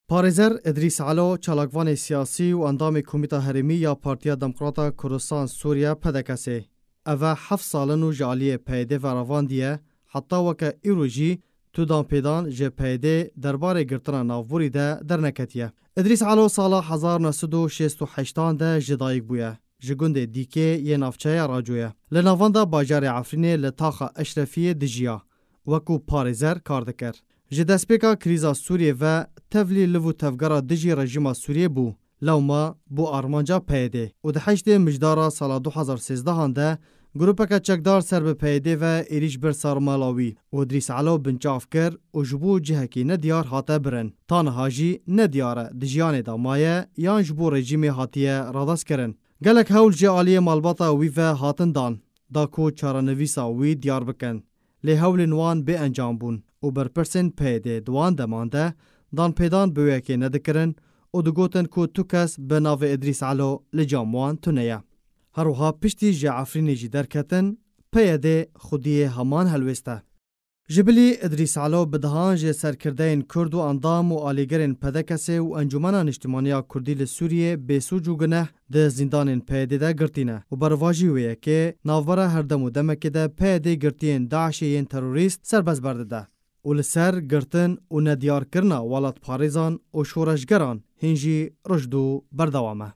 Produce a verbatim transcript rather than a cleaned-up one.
Parêzer Idrîs Elo, çalakvanê siyasî û endamê Komîta Herêmî ya Partiya Demokrata Kurdistan Sûriye, P D K S'ê. Ev e heft sal in û ji aliyê P Y D ve revandiye, heta weke îro jî tu danpêdan ji P Y D derbarê girtina navborî de derneketiye. Idrîs Elo sala hezar neh sed û şêst û heştan de ji dayik bûye. Ji gundê Dîkê yê navçeya Raco ye. Li navenda bajarê Efrînê li taxa Eşrefiyê dijiya. Wekû parêzer kar dikir. Ji destpêka krîza Sûriyê ve tevlî liv û tevgera dijî rejîma Sûriyê bû. Lewma bû armanca P Y D û di heştê Mijdara sala du hezar sêzdehan de grûpeke çekdar ser bi P Y D ve êrîş bir ser mala wî û Idrîs Elo binçav kir û ji bo cihekî nediyar hate birin. Ta niha jî nediyar e di jiyanê de maye yan ji bo rejîmê hatiye radestkirin. Gelek hewl ji aliyê malbata wî ve hatin dan, da ku çarenivîsa wî diyar bikin. Lê hewlên wan bê encam bûn û berpirsên P Y D di wan deman de danpêdan bi wê yekê nedikirin û digotin ku tu kes bi navê Idrîs Elo li cem wan tune ye. Her wiha piştî ji Efrînê jî derketin, P Y D xwediyê heman helwêst e. Ji bilî Idrîs Elo bi dehan ji serkirdeyên Kurd û endam û alîgirên P D K S'ê û Encûmena Niştimaniya Kurdî li Sûriyê bê sûc û guneh di zîndanên P Y D de girtî ne û bervajî wê yekê navbera her dem û demekê de P Y D girtiyên DAIŞê yên terorîst serbest berdide û li ser girtin û nediyarkirina welatparêzan û şoreşgeran hîn jî rijd û berdewam e.